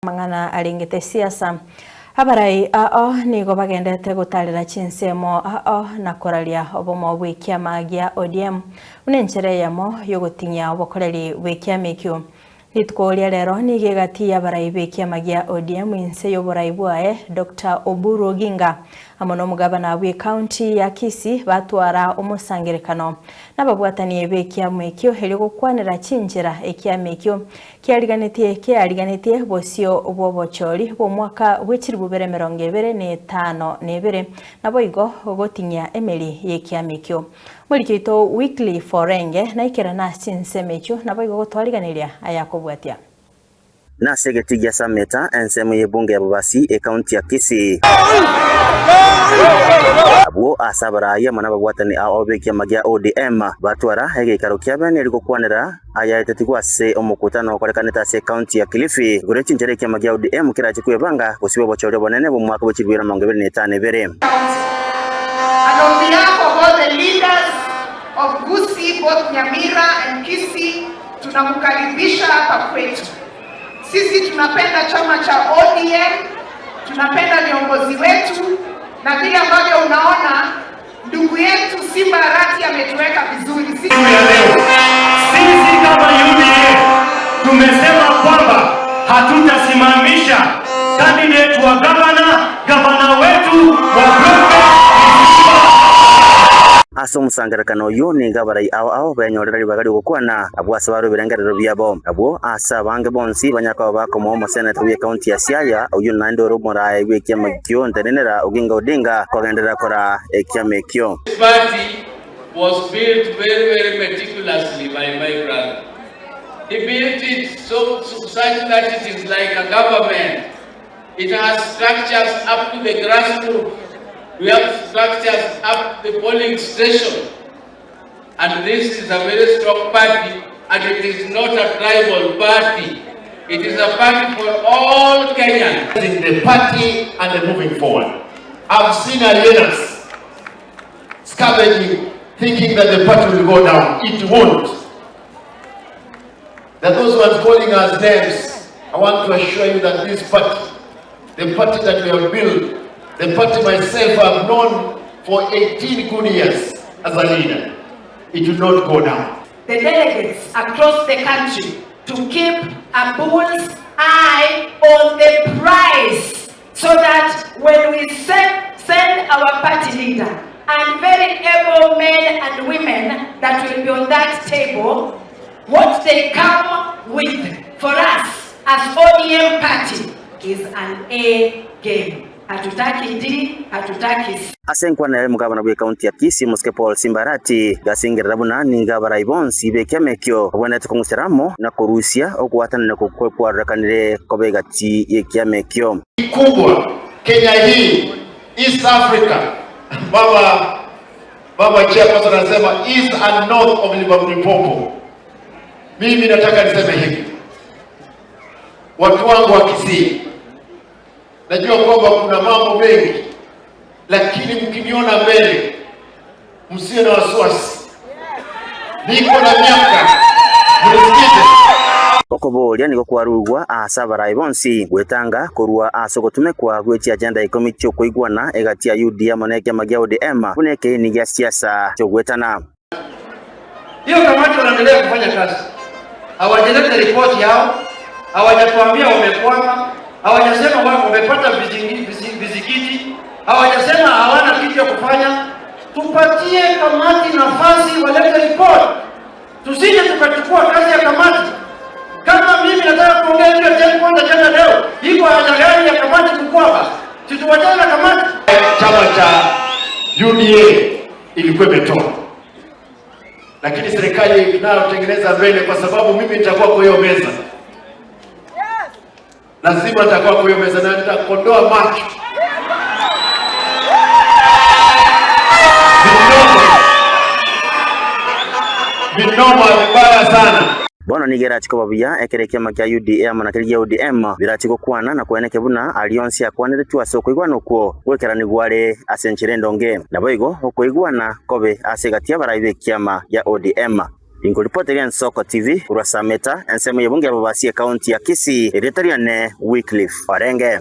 Amang'ana arengete siasa. Abarai ao nigo bagendete gotarera chinsemo ao na koraria obomo bw'ekiama gia ODM buna enchera eyemo y'ogoting'ia obokoreri bw'ekiama ekio. Rituko ria rero nigo egati y'abarai b'ekiama gia ODM inse y'oborai bwaye Doctor Oburu Oginga amo nomogabana bw'ecounty ya Kisii batwara omosangerekano nababwatani b'ekiama ekio erio gokwanera chinchera ekiama ekio Kiariganetie keariganetie bosio bw'obochori bw'omwaka bwe chilifu bibere emerongo ebere na etano na ebere, naboigo goting'ia emeri y'ekiama ekio. Moriki oito Wycliffe Orenge naikerane ase chinsemo echio, naboigo gotwariganeria ayakobwatia. Nase egetii gia Sameta, ensemo y'ebunge ya Bobasi, ekaunti ya Kisii. Abwo ase abarai amo nababwatani ao b'ekiama gia ODM batwara egeikaro kia bene erio gokwanera Ayaetetigwe ase omokutano okorekanete ase ekaunti ya Kilifi igoro ye chinchera ekiama gia ODM kerache kwebanga gosiba obochori obonene bw'omwaka bwe chilifu 2052. And on behalf of all the leaders of Gusii, both Nyamira and Kisii, tunakukaribisha hapa kwetu. Sisi tunapenda chama cha ODM, tunapenda viongozi wetu na vile ambavyo unaona Ndugu yetu Simba Arati ametuweka vizuri. Siku ya leo sisi kama UDA tumesema kwamba hatutasimamisha candidate wa gavana, gavana wetu wa Broadbay Ase omosangererekano oyio nigo abarai ao ao benyorera ribaga ri'ogokwana, abwo ase barwe ebirengererio biabo. Abwo ase abange bonsi banyare koba bakomoa omoseneta bw'ekaunti ya Siaya, oyio naende ore omoraai bw'ekiama ekio ntenenera Oginga Odinga kogenderera koraa ekiama ekio. This party was built very very meticulously by my brother. He built it so, so such that it is like a government. It has structures up to the grassroots. We have structures up the polling station. And this is a very strong party and it is not a tribal party. It is a party for all Kenyans. In the party and the moving forward. I've seen hyenas scavenging, thinking that the party will go down. It won't. That those ones calling us names, I want to assure you that this party, the party that we have built, the party myself I've known for 18 good years as a leader, it will not go down. The delegates across the country to keep a bull's eye on the prize so that when we send, send our party leader and very able men and women that will be on that table, what they come with for us as ODM party is an A game. Hatutaki D, hatutaki C. Ase enkwana yaye omogabana bw'ekaunti ya Kisii Mosike Paul Simbarati gasengerera buna nigo abarai bonsi b'ekiama ekio babwenerete kong'usera amo na korusia ogoatanana okwo kwarorekanire koba egati y'ekiama ekio. Kubwa Kenya hii East Africa baba baba chairperson anasema east and north of Limpopo. Mimi nataka niseme hivi, watu wangu wa Kisii, najua kwamba kuna mambo mengi, lakini mkiniona mbele msiwe na wasiwasi, niko na miaka mnisikize. Okoboria nigo kwarugwa ase abarai bonsi gwetanga korwa ase ogotumekwa gwe chiagenda ikomi chi'okoigwana egati ya UDA amo nekiama gia ODM buna ekeini gia siasa chi'ogwetana. Hiyo kamati wanaendelea kufanya kazi, hawajaleta ripoti yao, hawajatuambia wamekwama, hawajasema wamepata vizingiti, hawajasema hawana kitu ya kufanya. Tupatie kamati nafasi walete ripoti, tusije tukachukua kazi ya kamati. Kama mimi nataka kuongea juu ya ten point agenda leo, iko haja gani ya kamati kukwama? Situwachane na kamati. Chama cha UDA ilikuwa imetoa, lakini serikali inayotengeneza mbele, kwa sababu mimi nitakuwa kwa hiyo meza, lazima nitakuwa kwa hiyo meza na nitakondoa macho vinoma vibaya sana. Bono nigo erache koba buya ekero ekiama kia UDA amo na keria gia ODM birache gokwana na koeneke buna aria onsi akwaneretwe ase okoigwana okwo goikeranigwa are ase enchera endonge. Naboigo okoigwana kobe ase egati y'abarai b'ekiama gia ODM. Inkoripoteria Ensoko TV korwa Sameta, ensemo y'ebunge y'ababasi ekaunti ya Kisii, erieta riane Wycliffe Orenge.